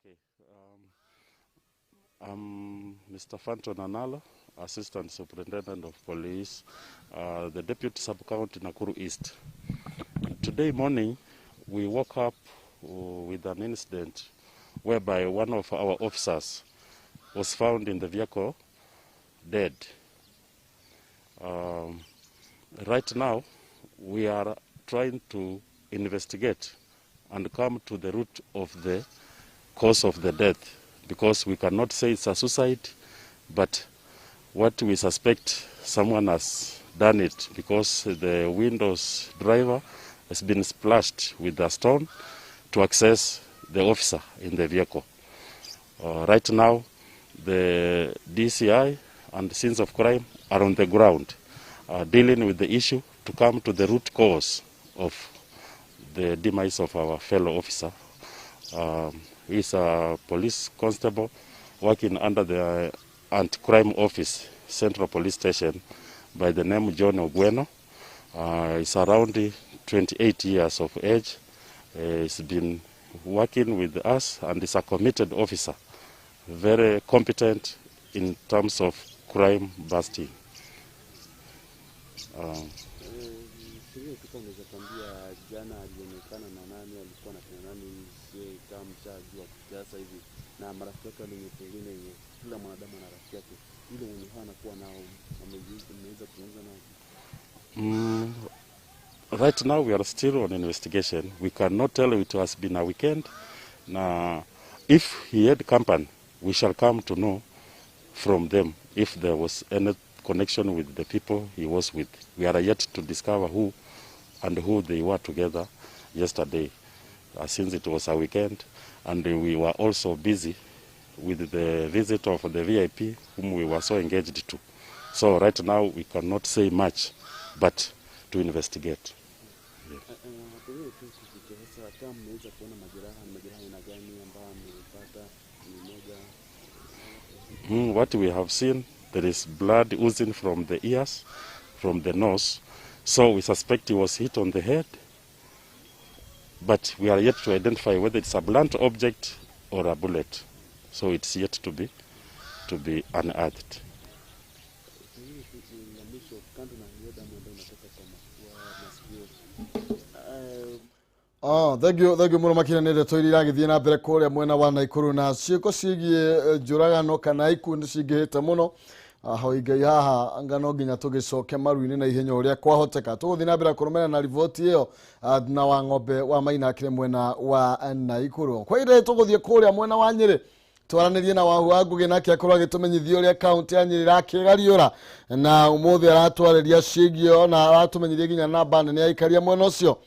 Okay. I'm Mr. Fanton Analo, Assistant Superintendent of Police, the Deputy Sub-County Nakuru East. Today morning, we woke up with an incident whereby one of our officers was found in the vehicle dead. Right now, we are trying to investigate and come to the root of the cause of the death, because we cannot say it's a suicide, but what we suspect, someone has done it, because the Windows driver has been splashed with a stone to access the officer in the vehicle. Right now, the DCI and the scenes of crime are on the ground, dealing with the issue to come to the root cause of the demise of our fellow officer. He's a police constable working under the Anti-Crime Office, Central Police Station, by the name John Ogweno. He's around 28 years of age. He's been working with us and is a committed officer, very competent in terms of crime busting. Pengine tu kama unaweza tuambia jana alionekana na nani, alikuwa na kina nani, je, kama mshajua kufikia sasa hivi, na marafiki wake wale wenye pengine kila mwanadamu ana rafiki yake, yule mwenye hawa anakuwa nao, mmeweza kuzungumza nao? Right now we are still on investigation. We cannot tell it has been a weekend. Now, if he had company, we shall come to know from them if there was any connection with the people he was with. We are yet to discover who and who they were together yesterday, since it was a weekend, and we were also busy with the visit of the VIP whom we were so engaged to. So right now we cannot say much, but to investigate. Pengine tu kufikia sasa, kama mmeweza kuona majeraha, ni majeraha aina gani ambayo amepata? Ni moja. What we have seen, there is blood oozing from the ears, from the nose. So we suspect he was hit on the head, but we are yet to identify whether it's a blunt object or a bullet. So it's yet to be unearthed. Pengine tu ya mwisho, kando na hiyo damu ambayo inatoka kwa mapua, masikio, Oh, thank you, thank you muno makĩria nĩ ndeto iria iragĩthiĩ na mbere kũrĩa mwena wa Naikuru na ciĩko ciĩgiĩ njũragano kana ikundi cingĩhĩte mũno. Hoi Ngai haha anga no nginya tũgĩcoke maru-inĩ na ihenya ũrĩa kwahoteka. Tũgũthiĩ na mbere kũrũmĩrĩra na riboti ĩyo, na wa ng'ombe wa Maina akĩrĩ mwena wa Naikuru. Kwa ihinda rĩrĩ tũgũthiĩ kũrĩa mwena wa Nyĩrĩ twaranĩrie na Wahu wa Ngũgĩ, nake akorwo agĩtũmenyithia ũrĩa kaunti ya Nyĩrĩ ĩrakĩgariũra, na ũmũthĩ aratwarĩria ciĩgiĩ na aratũmenyithia nginya namba nene ya aikaria mwena ũcio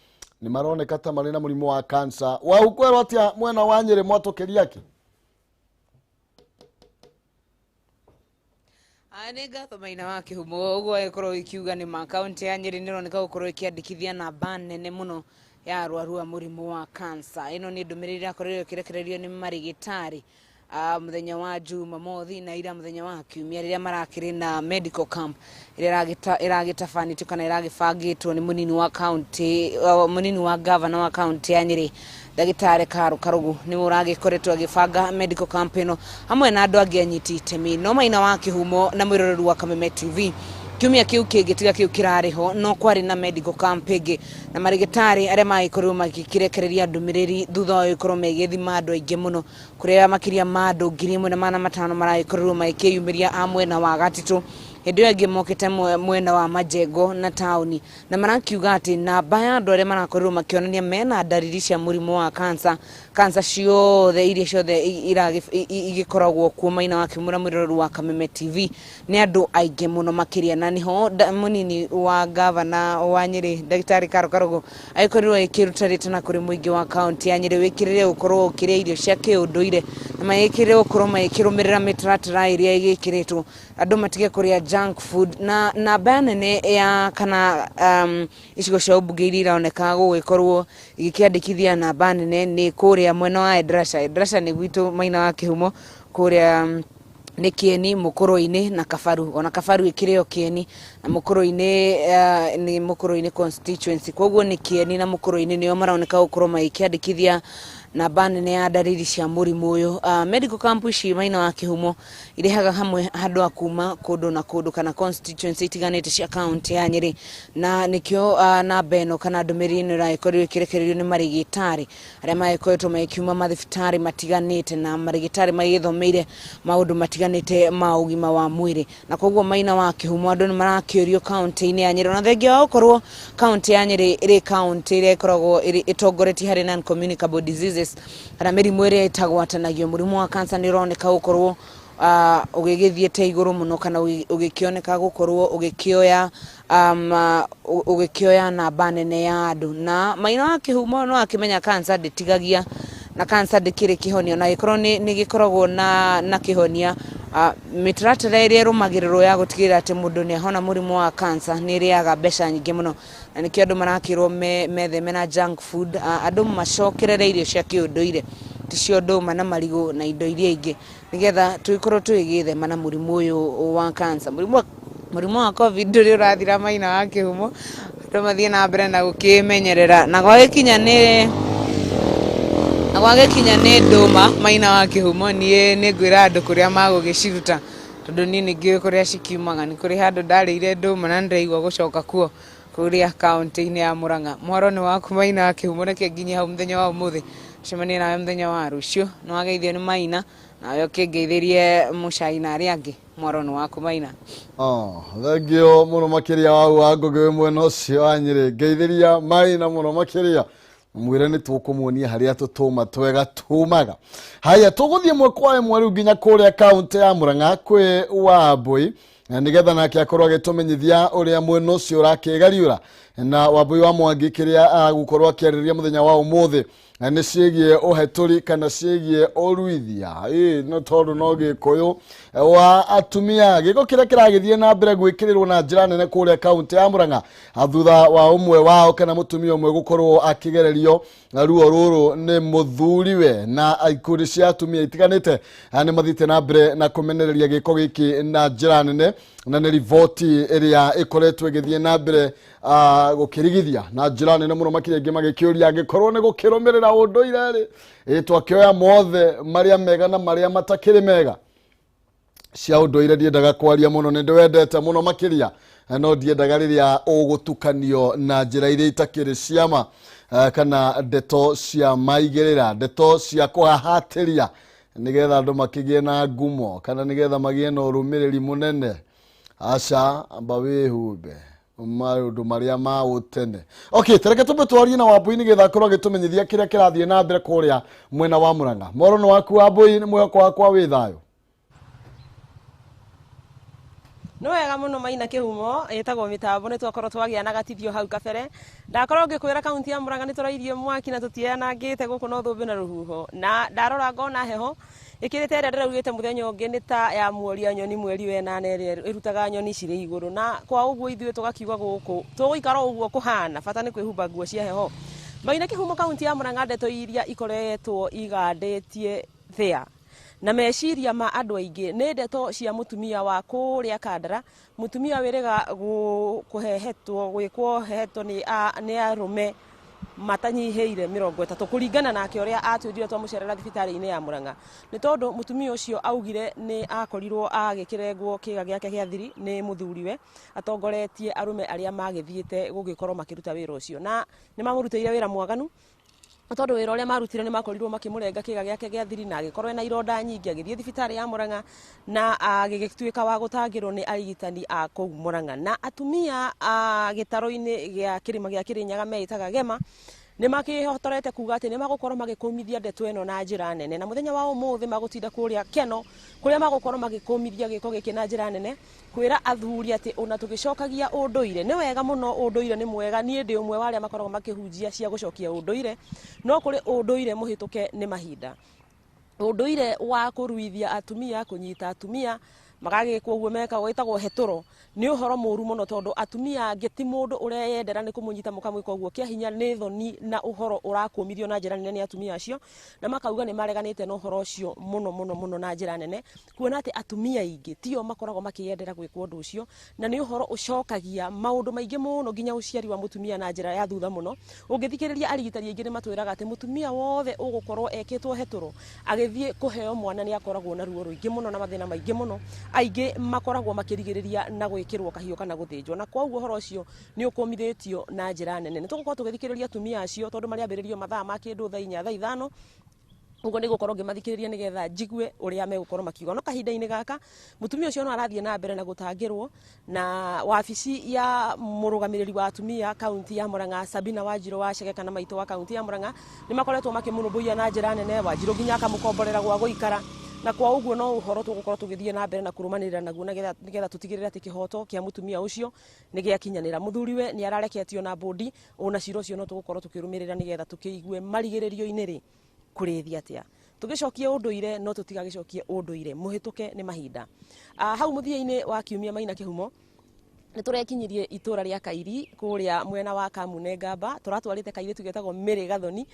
nĩ maroneka ta marĩ na mũrimũ wa cancer. Wahu, kwerwo atĩa mwena wa Nyĩrĩ mwatũkĩria kĩ? Nĩ ngatho Maina wa Kĩhumo. Ũguo agĩkorwo ikiuga nĩ ma kaunti ya Nyĩrĩ nĩ ĩroneka gũkorwo ĩkĩandĩkithia namba nene mũno ya arwaru a mũrimũ wa cancer. Ĩno nĩ ndũmĩrĩri ĩrakorirwo ĩkĩrekererio nĩ marĩgĩtarĩ mũthenya wa Jumamothi na ira mũthenya wa Kiumia, rĩrĩa marakĩrĩ na medical camp ĩrĩa ĩragĩtabanĩtio kana ĩragĩbangĩtwo nĩ mũnini wa county, mũnini wa governor wa county ya Nyĩrĩ, ndagĩtarĩ Karu Karugu, nĩwe ũragĩkoretwo agĩbanga medical camp ĩno hamwe na andũ angĩ anyiti itemi. No Maina wa Kĩhumo na mwĩroreri wa Kameme TV, kiumia kĩu kĩngĩ tiga kĩu kĩrarĩ ho, no kwarĩ na medical camp ĩngĩ na marĩgĩtarĩ arĩa magĩkorirwo magĩkĩrekereria ndũmĩrĩri thutha wa gũkorwo magĩthima andũ aingĩ mũno, kũrĩa makĩria ma andũ 1500 maragĩkorirwo magĩkĩyumĩria a mwena wa Gatitũ, hĩndĩ ĩyo ĩngĩ mokĩte mwena wa Majengo na taũni, na marakiuga atĩ namba ya andũ arĩa marakorirwo makĩonania mena ndariri cia mũrimũ wa cancer, cancer ciothe iria ciothe igĩkoragwo kuo, Maina wa Kĩhumo na mwĩroreri wa Kameme TV, nĩ andũ aingĩ mũno makĩria. Na nĩho mũnini wa gavana wa Nyĩrĩ, ndagĩtarĩ Karo Karugu, agĩkorirwo agĩkĩruta rĩtana kũrĩ mũingĩ wa kaunti ya Nyĩrĩ wĩkĩrĩre gũkorwo ũkĩrĩa irio cia kĩũndũire na magĩkĩrĩre gũkorwo magĩkĩrũmĩrĩra mĩtaratara ĩrĩa ĩgĩkĩrĩtwo, andũ matige kũrĩa junk food. Na namba nene ya kana icigo cia ũmbunge iria ironeka gũgĩkorwo igĩkĩandĩkithia namba nene nĩ kũrĩa mwena wa Endarasha. Endarasha nĩ gwitũ, Maina wa Kĩhumo, kũrĩa nĩ Kieni, Mũkũrũ-inĩ na Kabaru. Ona Kabaru ĩkĩrĩ o Kieni na Mũkũrũ-inĩ, nĩ Mũkũrũ-inĩ constituency, koguo nĩ Kieni na Mũkũrũ-inĩ nĩo maroneka gũkorwo magĩkĩandĩkithia Namba nene ya ndariri cia mũrimũ ũyũ. Medical camp ici, Maina wa Kĩhumo, irehaga hamwe andũ a kuma kũndũ na kũndũ kana constituency itiganĩte cia kaunti ya Nyĩrĩ, na nĩkĩo namba ĩno kana ndũmĩrĩri ĩno ĩragĩkorirwo ĩkĩrekererio nĩ marĩgĩtarĩ arĩa magĩkoretwo magĩkiuma mathibitarĩ matiganĩte na marĩgĩtarĩ magĩthomeire maũndũ matiganĩte ma ũgima wa mwĩrĩ. Na koguo, Maina wa Kĩhumo, andũ nĩ marakĩũrio kaunti-inĩ ya Nyĩrĩ, ona thengia wa gũkorwo kaunti ya Nyĩrĩ ĩrĩ kaunti ĩrĩa ĩkoragwo ĩrĩ ĩtongoretie harĩ non communicable diseases kana mĩrimũ ĩrĩa ĩtagwatanagio, mũrimũ wa cancer nĩ ũroneka gũkorwo ũgĩgĩthiĩte igũrũ mũno kana ũgĩkĩoneka gũkorwo ũgĩkĩoya ũgĩkĩoya namba nene ya andũ. Na Maina wa Kĩhumo, no akĩmenya cancer ndĩtigagia na cancer ndĩkĩrĩ kĩhonia, na gĩkorwo nĩ gĩkoragwo na kĩhonia, mĩtaratara ĩrĩa ĩrũmagĩrĩrwo ya gũtigĩrĩra atĩ mũndũ nĩ ahona mũrimũ wa cancer nĩ ĩrĩaga mbeca nyingĩ mũno, na nĩkĩo andũ marakĩrwo metheme na junk food, andũ macokerere irio cia kĩũndũire ticio ndũma na marigũ na indo iria ingĩ, nĩgetha tũgĩkorwo tũgĩgĩthema na mũrimũ ũyũ wa cancer. Mũrimũ wa COVID ndũrĩ ũrathira, Maina wa Kĩhumo. Andũ mathiĩ na mbere na gũkĩmenyerera. Na gwagĩkinya nĩ ndũma, Maina wa Kĩhumo, niĩ nĩ ngwĩra andũ kũrĩa magũgĩciruta, tondũ niĩ nĩ ngĩũĩ kũrĩa cikiumaga. Nĩ kũrĩ handũ ndarĩire ndũma na nĩndĩraigua gũcoka kuo kũrĩa kaunti-inĩ ya Murang'a. Mwaro nĩ waku, Maina wa Kĩhumo. Reke nginye hau mũthenya wa ũmũthĩ, cemanie nawe mũthenya wa rũciũ. Nĩ wageithio nĩ Maina, nawe ũkĩngeithĩrie Mũcai na arĩa angĩ. Mwaro nĩ waku, Maina. Oh, thengio mũno makĩria wau wa Ngũgĩ wĩ mwena ũcio wa Nyĩrĩ. Ngeithĩria Maina mũno makĩria, mwĩre nĩ tũkũmuonia harĩa tũtũma twega tumaga. Haya, tũgũthiĩ ĩmwe kwa ĩmwe rĩu nginya kũrĩa kaunti ya Murang'a kwĩ Wambui, na nĩgetha nake akorwo agĩtũmenyithia ũrĩa mwena ũcio ũrakĩgariũra. Na Wambui wa Mwangi, kĩrĩa agũkorwo akĩarĩrĩria mũthenya wa ũmũthĩ na nĩ ciĩgiĩ ũhetũri kana ciĩgiĩ ũruithia, ĩ no tondũ no gĩkũyũ wa atumia, gĩko kĩrĩa kĩragĩthiĩ na mbere gwĩkĩrĩrwo na njĩra nene kũrĩa kaunti ya Murang'a thutha wa ũmwe wao kana mũtumia ũmwe gũkorwo akĩgererio ruo rũrũ nĩ mũthuriwe. Na ikundi cia atumia itiganĩte nĩ mathiĩte na mbere na kũmenereria gĩko gĩkĩ na njĩra nene, na nĩ riboti ĩrĩa ĩkoretwo ĩgĩthiĩ na mbere gũkĩrigithia na njĩra nene mũno makĩria, angĩ magĩkĩũria angĩkorwo nĩ gũkĩrũmĩrĩra ũndũire rĩ, ĩ twakĩoya mothe marĩa mega na marĩa matakĩrĩ mega cia ũndũire. Ndiendaga kwaria mũno, nĩ ndĩwendete mũno makĩria, no ndiendaga rĩrĩa ũgũtukanio na njĩra iria itakĩrĩ ciama, kana ndeto cia maigĩrĩra, ndeto cia kũhahatĩria nĩgetha andũ makĩgĩe na ngumo kana nĩgetha magĩe na ũrũmĩrĩri mũnene. Aca, amba wĩhumbe maũndũ marĩa ma ũtene. Okay, tereke tũmbe twarie na Wambui nĩgetha akorwo agĩtũmenyithia kĩrĩa kĩrathiĩ na mbere kũrĩa mwena wa Murang'a. Mworo nĩ waku, Wambui, nĩ mwĩhoko wakwa wĩ thayũ. Nĩ wega mũno, Maina Kĩhumo. Ĩtagwo mĩtambo nĩ twakorwo twagĩa na gatithio hau kabere. Ndakorwo ngĩkwĩra kaunti ya Murang'a nĩ tũrairie mwaki na tũtianangĩte gũkũ no thũmbĩ na rũhuho, na ndarora ngona heho ĩkĩrĩte ĩrĩa ndĩraugĩte mũthenya ũngĩ nĩ ta ya muoria nyoni mweri wenana ĩrĩa ĩrutaga nyoni cirĩ igũrũ. Na kwa ũguo ithuĩ tũgakiuga gũkũ tũgũikara o ũguo kũhana, bata nĩ kwĩhumba nguo cia heho. Maina Kĩhumo, kaunti ya Murang'a ndeto iria ikoretwo igandĩtie thĩa na meciria ma andũ aingĩ nĩ ndeto cia mũtumia wa kũrĩa Kandara, mũtumia wĩrĩga kũhehetwo gwĩkwo hehetwo nĩ arũme matanyihĩire 30, kũringana nake ũrĩa atwĩrire twamũcerera thibitarĩ-inĩ ya Murang'a. Nĩ tondũ mũtumia ũcio augire nĩ akorirwo agĩkĩrengwo kĩga gĩake gĩa thiri nĩ mũthuriwe atongoretie arũme arĩa magĩthiĩte gũgĩkorwo makĩruta wĩra ũcio, na nĩ mamũrutĩire wĩra mwaganu, tondũ wĩra ũrĩa marutire nĩ makorirwo makĩmũrenga kĩga gĩake gĩa thiri na agĩkorwo ena ironda nyingĩ. Agĩthiĩ thibitarĩ ya Murang'a na agĩgĩtuĩka wa gũtangĩrwo nĩ arigitani a kũu Murang'a. Na atumia a gĩtarũ-inĩ gĩa kĩrĩma gĩa Kĩrĩnyaga meĩtaga Gema nĩ makĩhotorete kuga atĩ nĩ magũkorwo magĩkũmithia ndeto ĩno na njĩra nene, na mũthenya wa ũmũthĩ magũtinda kũrĩa Keno kũrĩa magũkorwo magĩkũmithia gĩko gĩkĩ na njĩra nene, kwĩra athuri atĩ ona tũgĩcokagia ũndũire nĩ wega mũno, ũndũire nĩ mwega. Niĩ ndĩ ũmwe wa arĩa makoragwo makĩhunjia cia gũcokia ũndũire, no kũrĩ ũndũire mũhĩtũke nĩ mahinda, ũndũire wa kũruithia atumia, kũnyita atumia. Magagĩkwo ũguo mekagwo ĩtagwo hetũro. Nĩ ũhoro mũru mũno tondũ atumia angĩ ti mũndũ ũreyendera nĩ kũmũnyita mũkamwĩka ũguo kĩa hinya, nĩ thoni na ũhoro ũrakũmithio na njĩra nene nĩ atumia acio, na makauga nĩ mareganĩte na ũhoro ũcio mũno mũno mũno na njĩra nene, kuona atĩ atumia aingĩ tio makoragwo makĩyendera gwĩkwo ũndũ ũcio, na nĩ ũhoro ũcokagia maũndũ maingĩ mũno nginya ũciari wa mũtumia na njĩra ya thutha mũno. Ũngĩthikĩrĩria arigitani aingĩ nĩ matwĩraga atĩ mũtumia wothe ũgũkorwo ekĩtwo hetũro agĩthiĩ kũheo mwana nĩ akoragwo na ruo rũingĩ mũno na mathĩna maingĩ mũno, aingĩ makoragwo makĩrigĩrĩria na gwĩkĩrwo kahiũ kana gũthĩnjwo, na kwa ũguo ũhoro ũcio nĩ ũkũmithĩtio na njĩra nene. Nĩ tũgũkorwo tũgĩthikĩrĩria atumia acio tondũ marĩambĩrĩrio mathaa ma kĩndũ thaa 4 thaa 5 ũguo nĩ gũkorwo ngĩmathikĩrĩria nĩgetha njigue ũrĩa megũkorwo makiuga. No kahinda-inĩ gaka mũtumia ũcio no arathiĩ na mbere na gũtangĩrwo na wabici ya mũrũgamĩrĩri wa atumia kaunti ya Murang'a, Sabina Wanjirũ wa Chege kana maitũ wa kaunti ya Murang'a, nĩ makoretwo makĩmũrũmbũiya na njĩra nene. Wanjirũ nginya akamũkomborera gwa gũikara, na kwa ũguo no ũhoro tũgũkorwo tũgĩthiĩ na mbere na kũrũmanĩrĩra naguo nĩgetha tũtigĩrĩre atĩ kĩhoto kĩa mũtumia ũcio nĩ gĩakinyanĩra. Mũthuriwe nĩ arareketio na bũndi, ona cira ũcio no tũgũkorwo tũkĩrũmĩrĩra nĩgetha tũkĩigue marigĩrĩrio-inĩ rĩ kũrĩthi atĩa. Tũgĩcokie ũndũire no tũtigagĩcokie ũndũire mũhĩtũke nĩ mahinda. Hau mũthia-inĩ wa kiumia Maina Kĩhumo nĩ tũrekinyirie itũra rĩa Kairi kũrĩa mwena wa Kamune Ngamba. Tũratwarĩte kairĩtu getagwo Mary Gathoni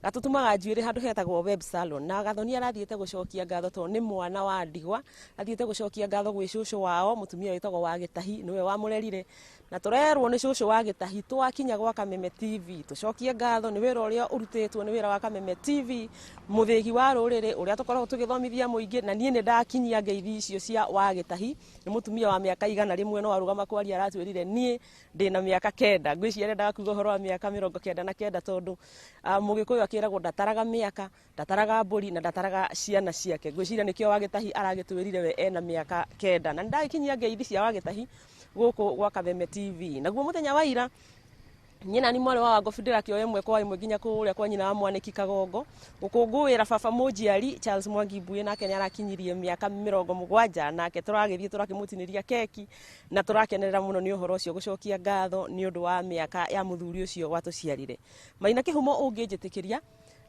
gatũtumaga njuĩrĩ handũ hetagwo Web Salon, na Gathoni arathiĩte gũcokia ngatho tondũ nĩ mwana wa ndigwa, athiĩte gũcokia ngatho gwĩ cũcũ wao mũtumia wĩtagwo wa Gĩtahi, nĩwe wamũrerire, na tũrerwo nĩ cũcũ wa Gĩtahi twakinya gwa Kameme TV tũcokie ngatho nĩ wĩra ũrĩa ũrutĩtwo nĩ wĩra wa Kameme TV, mũthĩgi wa rũrĩrĩ ũrĩa tũkoragwo tũgĩthomithia mũingĩ, na niĩ nĩ ndakinyia ngeithi icio cia wa Gĩtahi. Nĩ mũtumia wa mĩaka 100 no arũgama kwaria aratwĩrire niĩ ndĩna mĩaka 9, ngwĩciria arendaga kuga ũhoro wa mĩaka 99 tondũ mũgĩkũyũ akĩragwo ndataraga mĩaka, ndataraga mbũri na ndataraga ciana ciake. Ngwĩciria nĩkĩo wa Gĩtahi aragĩtwĩrire we ena mĩaka 9, na nĩndagĩkinyia ngeithi cia wa Gĩtahi gũkũ gwa Kameme TV. Naguo mũthenya wa ira niĩ nani mwarĩ wa Wangobi ndĩrakĩoya ĩmwe kwa ĩmwe nginya kũrĩa kwa nyina wa Mwanĩki Kagongo gũkũngũĩra baba mũnjiari Charles Mwangi Mbuĩ, nake nĩ arakinyirie mĩaka 70, nake tũragĩthiĩ tũrakĩmũtinĩria keki na tũrakenerera mũno nĩ ũhoro ũcio gũcokia ngatho nĩ ũndũ wa mĩaka ya mũthuri ũcio watũciarire. Maina Kĩhumo ũngĩnjĩtĩkĩria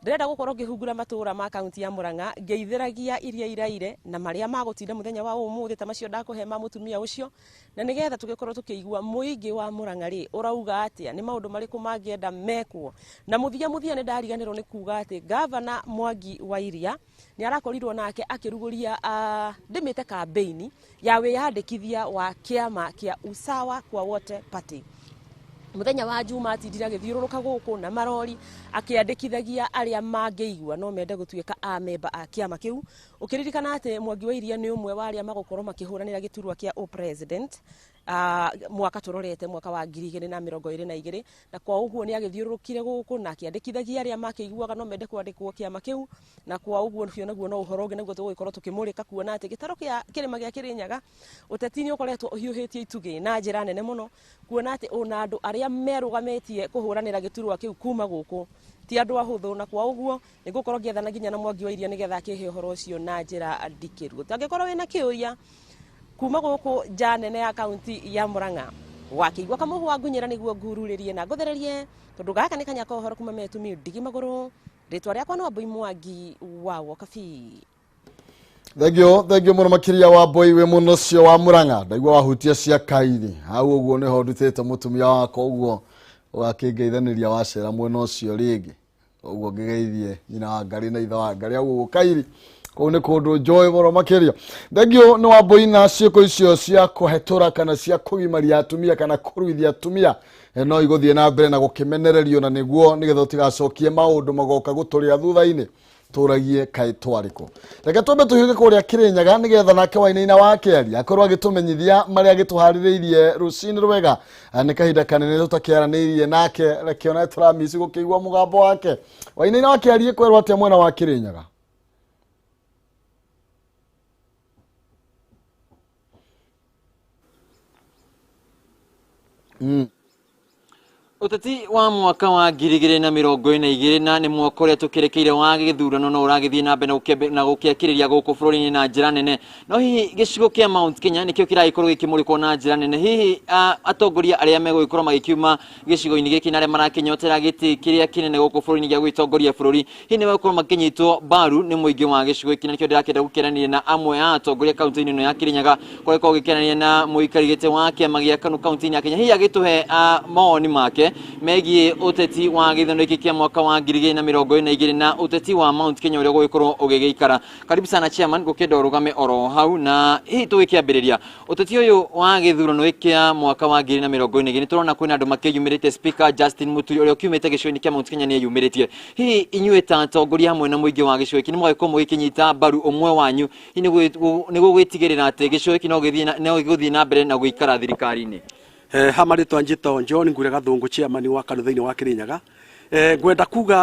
ndĩrenda gũkorwo ngĩhungura matũra ma kaunti ya Murang'a ngĩithĩragia iria iraire na marĩa magũtinda mũthenya wa ũmũthĩ ta macio ndakũhe ma mũtumia ũcio, na nĩgetha tũgĩkorwo tũkĩigua mũingĩ wa Murang'a rĩ ũrauga atĩa, nĩ maũndũ marĩkũ mangĩenda mekwo. Na mũthia mũthia nĩ ndariganĩrwo nĩ kuga atĩ gavana Mwangi wa Iria nĩ arakorirwo nake akĩrugũria ndĩmĩte kambeini ya wĩyandĩkithia wa kĩama kĩa Usawa kwa Wote Party. Mũthenya wa Juma atindire agĩthiũrũrũka gũkũ na marori akĩandĩkithagia arĩa mangĩigua no mende gũtuĩka amemba a kĩama kĩu, ũkĩririkana atĩ Mwangi wa Iria nĩ ũmwe wa arĩa magũkorwo makĩhũranĩra gĩturwa kĩa president mwaka tũrorete mwaka wa 2022, na kwa ũguo nĩ agĩthiũrũrũkire gũkũ na akĩandĩkithagia arĩa makĩiguaga no mende kwandĩkwo kĩama kĩu, na kwa ũguo ũcio naguo no ũhoro ũngĩ naguo tũgũgĩkorwo tũkĩmũrĩka kuona atĩ gĩtarũ kĩa kĩrĩma gĩa Kĩrĩnyaga ũteti nĩ ũkoretwo ũhiũhĩtie itugĩ na njĩra nene mũno, kuona atĩ ona andũ arĩa merũgamĩtie kũhũranĩra gĩturwa kĩu kuma gũkũ ti andũ ahũthũ, na kwa ũguo nĩ ngũkorwo ngĩethana nginya na Mwangi wa Iria nĩgetha akĩhe ũhoro ũcio na njĩra ndikĩru. Ũtangĩkorwo wĩna kĩũria kuma gũkũ nja nene ya kaunti ya Murang'a wakĩigua kamũhu wa ngunyĩra nĩguo ngururĩrie na ngũthererie, tondũ gaka nĩ kanya ka ũhoro kuma metumi ndigi magũrũ. Rĩtwa rĩakwa nĩ Wambui Mwangi wa Wokabi. Thengio mũno makĩria wa Mbui wĩ mũno ũcio wa Murang'a, ndaigua wahutia cia Kairi hau ũguo nĩho ndutĩte mũtumia wakwa, ũguo ũgakĩngeithanĩria wacera mwena ũcio rĩngĩ, ũguo ngĩgeithie nyina wa Ngarĩ na ithe wa Ngarĩ hau ũguo Kairi kũu nĩ kũndũ njũĩ mũno makĩria. Thengio nĩ Wambui na ciĩko icio cia kũhetũra kana cia kũgimaria atumia kana kũruithia atumia no igũthiĩ na mbere na gũkĩmenererio, na nĩguo nĩgetha ũtigacokie maũndũ magoka gũtũrĩa thutha-inĩ tũragie kaĩ twarĩkũ. Reke twambe tũhiũke kũrĩa Kĩrĩnyaga nĩgetha nake Wainaina wa Kĩaria akorwo agĩtũmenyithia marĩa agĩtũharĩrĩirie rũcinĩ rwega. Nĩ kahinda kanene tũtakĩaranĩirie nake, reke ona tũramici gũkĩigua mũgambo wake. Wainaina wa Kĩaria kwerwo atĩa mwena wa Kĩrĩnyaga? Ũteti wa mwaka wa 2022, na nĩ mwaka ũrĩa tũkĩrĩkĩire wa gĩthurano, no ũragĩthiĩ na mbere na gũkĩakĩrĩria gũkũ bũrũri-inĩ na njĩra nene. No hihi gĩcigo kĩa Mount Kenya nĩkĩo kĩragĩkorwo gĩkĩmũrĩkwo na njĩra nene? Hihi atongoria arĩa megũgĩkorwo magĩkiuma gĩcigo-inĩ gĩkĩ na arĩa marakĩnyotera gĩtĩ kĩrĩa kĩnene gũkũ bũrũri-inĩ gĩa gũgĩtongoria bũrũri, hihi nĩ megũkorwo makĩnyitwo mbaru nĩ mũingĩ wa gĩcigo gĩkĩ? Na nĩkĩo ndĩrakĩenda gũkĩaranĩria na amwe a atongoria kaunti-inĩ ĩno ya Kirinyaga, kũrĩa gĩkoragwo gĩkĩaranĩria na mũikari gĩtĩ wa kĩama gĩa KANU kaunti-inĩ ya Kenya, hihi agĩtũhe mawoni make megiĩ ũteti wa gĩthurano gĩkĩ kĩa mwaka wa 2022 na ũteti wa Mount Kenya ũrĩa ũgũgĩkorwo ũgĩgĩikara. Karibu sana, chairman, gũkĩenda ũrũgame oro hau. Na hihi tũgĩkĩambĩrĩria ũteti ũyũ wa gĩthurano gĩkĩ kĩa mwaka wa 2022, nĩ tũrona kwĩna andũ makĩyumĩrĩtie. Speaker Justin Muturi ũrĩa ũkiumĩte gĩcigo-inĩ kĩa Mount Kenya nĩ eyumĩrĩtie. Hihi inyuĩ ta atongoria hamwe na mũingĩ wa gĩcigo gĩkĩ nĩ mũgagĩkorwo mũgĩkĩnyita mbaru ũmwe wanyu, hihi nĩguo gwĩtigĩrĩra atĩ gĩcigo gĩkĩ no gĩgũthiĩ na mbere na gũikara thirikari-inĩ? Ha marĩtwa njĩtagwo John Ngure Gathũngũ, chairman wa KANU thĩinĩ wa Kirinyaga. Ngwenda kuga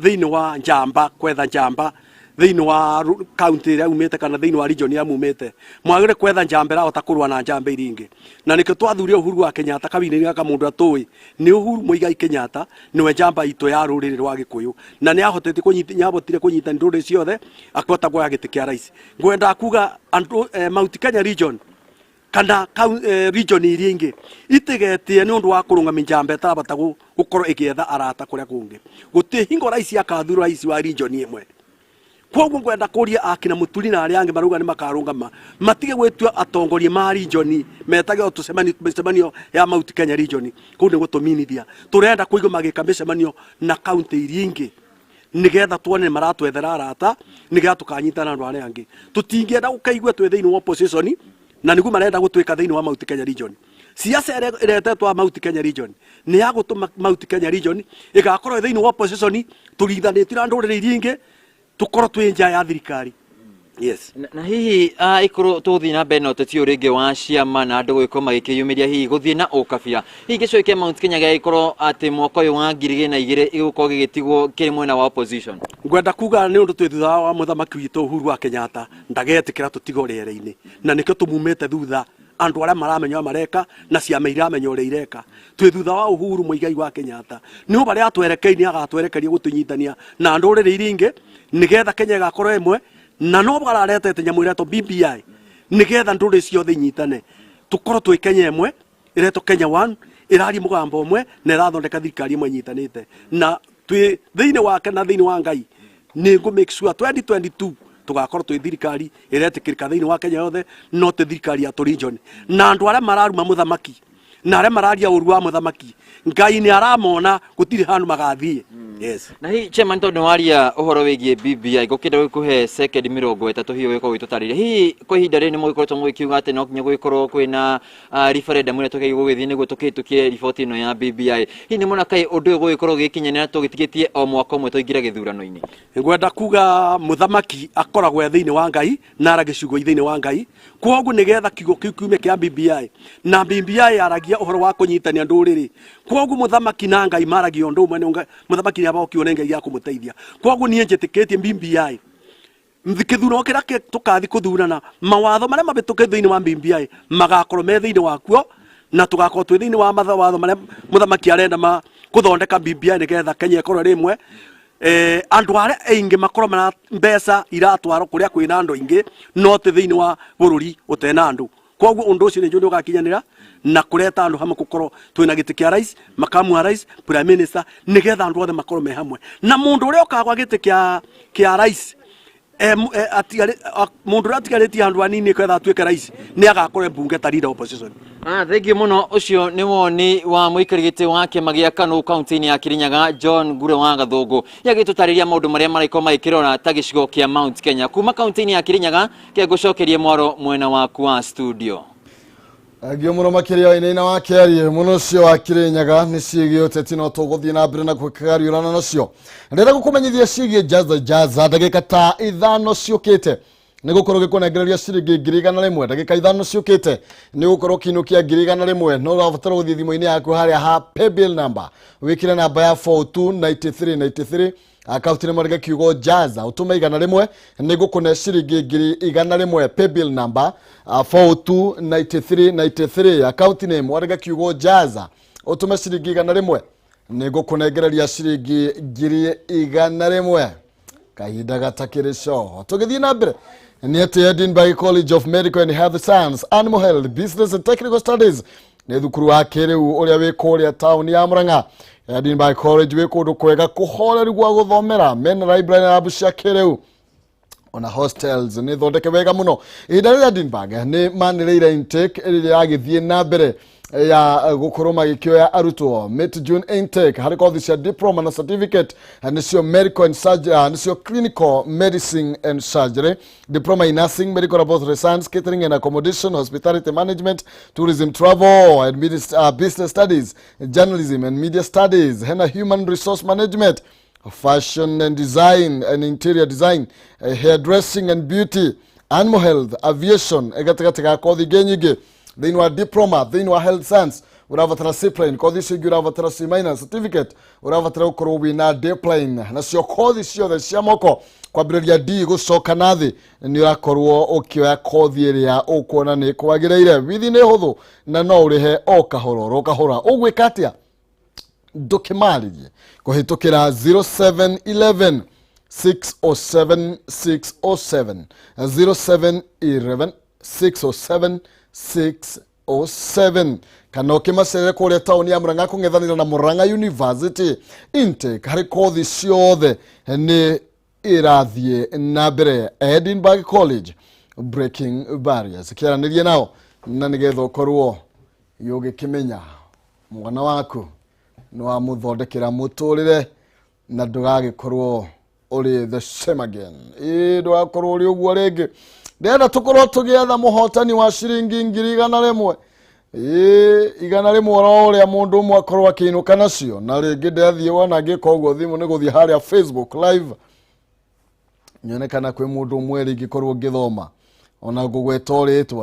thĩinĩ wa njamba, kwetha njamba thĩinĩ wa county ĩrĩa umĩte kana thĩinĩ wa region ĩrĩa mumĩte, mwagĩrĩire kwetha njamba ĩrahota kũrũa na njamba iria ingĩ, na nĩkĩo twathurire Uhuru wa Kenyatta kabinda-inĩ gaka. Mũndũ atũĩ nĩ Uhuru Muigai Kenyatta nĩwe njamba itũ ya rũrĩrĩ rwa Gĩkũyũ, na nĩ ahotete kũnyita, nĩ ahotire kũnyita ndũrĩrĩ ciothe akĩhota kuoya gĩtĩ kĩa rais. Ngwenda kuga andũ Mount Kenya region kana region iria ingĩ itigetie nĩ ũndũ wa kũrũngamia njamba ĩtarabata gũkorwo ĩgĩetha arata kũrĩa kũngĩ. Gũtirĩ hingo rais akathurwo rais wa region ĩmwe. Koguo ngwenda kũria akina Mũturi na arĩa angĩ marauga nĩ makarũgama, matige gwĩtua atongoria ma region, metage o tũcemanio, mĩcemanio ya Mount Kenya region. Kũu nĩ gũtũminithia. Tũrenda kũigua magĩka mĩcemanio na kaunti iria ingĩ, nigetha tuone nĩ maratwethera arata, nigetha tũkanyitana na andũ arĩa angĩ. Tũtingĩenda gũkaigua twĩ thĩinĩ wa opposition, na nĩguo marenda gũtuĩka thĩinĩ wa Mount Kenya region. Siasa ĩrĩa ĩretetwo wa Mount Kenya region nĩ ya gũtũma Mount Kenya region ĩgakorwo ĩ thĩinĩ wa opposition, tũrithanĩtio na ndũrĩrĩ iria ingĩ, tũkorwo twĩ nja ya thirikari, yes. Na hihi ikorwo tũgũthiĩ na mbere na ũteti ũyũ rĩngĩ wa ciama na andũ gũgĩkorwo magĩkĩyumĩria hihi gũthiĩ na ũkabira, hihi gĩcigo kĩa Mount Kenya gĩgĩkorwo atĩ mwaka ũyũ wa 2002 gĩgũkorwo gĩgĩtigwo kĩrĩ mwena wa opposition? Ngwenda kuga nĩ ũndũ twĩ thutha wa mũthamaki witũ Uhuru wa Kenyatta, ndagetĩkĩra tũtigwo rĩera-inĩ, na nĩkĩo tũmumĩte thutha. Andũ arĩa maramenya ũrĩa mareka na ciama iramenya ũrĩa ireka, twĩ thutha wa Uhuru Muigai wa Kenyatta. Nĩ barĩa atwerekeire, nĩ agatwerekeria gũtũnyitania na ndũrĩrĩ iria ingĩ, nĩgetha Kenya ĩgakorwo ĩmwe. Na no bararetete nyamũ iretwo BBI, nĩgetha ndũrĩrĩ ciothe inyitane, tũkorwo twĩ Kenya ĩmwe ĩretwo Kenya One, ĩraria mũgambo ũmwe na ĩrathondeka thirikari ĩmwe ĩnyitanĩte. Na twĩ thĩinĩ wake na thĩinĩ wa Ngai, nĩ ngũ make sure 2022 tũgakorwo twĩ thirikari ĩretĩkĩrĩka thĩinĩ wa Kenya yothe, no ti thirikari ya tũ-region. Na andũ arĩa mararuma mũthamaki na arĩa mararia ũru wa mũthamaki, Ngai nĩ aramona, gũtirĩ handũ magathiĩ, yes. Na hihi, chairman, tondũ nĩ waria ũhoro wĩgiĩ BBI, ngũkĩenda gũkũhe sekendi 30 hihi ũgĩkorwo ũgĩtũtarĩria, hihi kwa ihinda rĩrĩ nĩ mũgĩkoretwo mũgĩkiuga atĩ no nginya gũgĩkorwo kwĩna referendum ĩrĩa tũgĩrĩirwo gũgĩthiĩ nĩguo tũkĩhĩtũkie riboti ĩno ya BBI? Hihi nĩ mũna kaĩ ũndũ ũyũ gũgĩkorwo ũgĩkinyanĩra tũgĩtigĩtie o mwaka ũmwe tũingĩre gĩthurano-inĩ? Ngwenda kuga mũthamaki akoragwo e thĩinĩ wa Ngai na aragia ciugo thĩinĩ wa Ngai. Kwoguo nĩgetha kiugo kĩu kiume kĩa BBI, na BBI yaragia ũhoro wa kũnyitania ndũrĩrĩ, kwoguo mũthamaki na Ngai maragia ũndũ ũmwe. Mũthamaki nĩ abokio nĩ Ngai ya kũmũteithia. Kwoguo niĩ njĩtĩkĩtie BBI, kĩthurano kĩrĩa tũkathi kũthurana, mawatho marĩa mabĩtũke thĩinĩ wa BBI magakorwo me thĩinĩ wakuo, na tũgakorwo twĩ thĩinĩ wa mawatho marĩa mũthamaki arenda ma kũthondeka BBI, nĩgetha Kenya ĩkorwo ĩrĩ ĩmwe. Andũ arĩa aingĩ makorwo mara mbeca iratwarwo kũrĩa kwĩna andũ aingĩ, no ti thĩinĩ wa bũrũri ũtena andũ. Koguo ũndũ ũcio nĩ njũĩ nĩ ũgakinyanĩra na kũreta andũ hamwe, gũkorwo twĩna gĩtĩ kĩa rais, makamu wa rais, prime minister, nĩgetha andũ othe makorwo me hamwe. Na mũndũ ũrĩa ũkagwa gĩtĩ kĩa rais, mũndũ ũrĩa atigarĩtie handũ hanini kwetha atuĩke rais, nĩ agakorwo e mbunge ta leader opposition. Thengiũ mũno. Ũcio nĩ woni wa mũikari gĩtĩ wa kĩama gĩa KANU kaunti-inĩ ya Kirinyaga, John Ngure wa Gathũngũ, agĩtũtarĩria maũndũ marĩa maragĩkorwo magĩkĩrora ta gĩcigo kĩa Mount Kenya. Kuma kaunti-inĩ ya Kirinyaga, kengũcokerie mwaro mwena waku wa studio. Thengio mũno makĩria wainaina wa kĩarie mũno ũcio wa Kĩrĩnyaga nĩ ciĩgiĩ ũteti. No tũgũthiĩ na mbere na gũkĩgariũrana nacio. Ndĩrenda gũkũmenyithia ciĩgiĩ Jaza Jaza. Ndagĩka ta 5 ciũkĩte nĩ gũkorwo gĩkũnengereria ciringi 100,000. Ndagĩka 5 ciũkĩte nĩ gũkorwo kĩinũkia 100,000. No ũrabatara gũthiĩ thimũ-inĩ yaku harĩa ha paybill number, wĩkĩre namba ya 429393, akaunti nĩ marĩge kiugo Jaza, ũtũme 100, nĩ ngũkũne ciringi 100,000. Paybill number 429393, account name warĩge kiugo Jaza. Ũtũme ciringi 100, nĩ ngũkũnengereria ciringi 100,000 kahinda gatakĩrĩ coho. Tũgĩthiĩ na mbere nĩ atĩ Edinburgh College of Medical and Health Science, Animal Health, Business and Technical Studies nĩ thukuru wa kĩrĩu ũrĩa wĩ kũrĩa taũni ya Murang'a. Edinburgh College wĩ kũndũ kwega kũhoreru gwa gũthomera, mena library na lab cia kĩrĩu, ona hostels nĩ thondeke wega mũno. Ihinda rĩrĩa Edinburgh nĩ manĩrĩire intake ĩrĩa yagĩthiĩ na mbere ya gũkorwo magĩkĩoya arutwo, mid June intake harĩ kothi cia diploma na certificate, nĩcio medical and surgery, nĩcio clinical medicine and surgery, diploma in nursing, medical laboratory science, catering and accommodation, hospitality management, tourism, travel and business studies, journalism and media studies, hena human resource management, fashion and design and interior design, hairdressing and beauty, animal health, aviation, gatagatĩ ga kothi ingĩ nyingĩ. Thĩinĩ wa diploma thĩinĩ wa health science ũrabatara C plain, kothi icio ingĩ ũrabatara C minus, certificate ũrabatara gũkorwo wĩna D plain, nacio kothi ciothe cia moko kwambĩrĩria D gũcoka na thĩ nĩ ũrakorwo ũkĩoya kothi ĩrĩa ũkuona nĩ kwagĩrĩire. Bithi nĩ hũthũ na no ũrĩhe o kahora oro kahora. Ũgwĩka atĩa? Ndũkĩmarĩrie kũhĩtũkĩra 0711 607 607, 0711 607 607, kana ũkĩmacerere kũrĩa taũni ya Murang'a kũng'ethanĩra na Murang'a University. Intake harĩ kothi ciothe nĩ ĩrathiĩ na mbere. Edinburgh College, breaking barriers. Kĩaranĩrie nao na nĩgetha ũkorwo ũgĩkĩmenya mwana waku nĩ wamũthondekera mũtũrĩre na ndũgagĩkorwo ũrĩ the same again. Ĩ ndũgakorwo ũrĩ ũguo rĩngĩ. Ndĩrenda tũkorwo tũgĩetha mũhotani wa ciringi 100,000. Ĩ 100 oro ũrĩa mũndũ ũmwe akorwo akĩinũka nacio. Na rĩngĩ ndathiĩ wona ngĩka ũguo thimũ nĩ gũthiĩ harĩa Facebook Live nyone kana kwĩ mũndũ ũmwe rĩngĩ korwo ngĩthoma ona ngũgweta rĩtwa.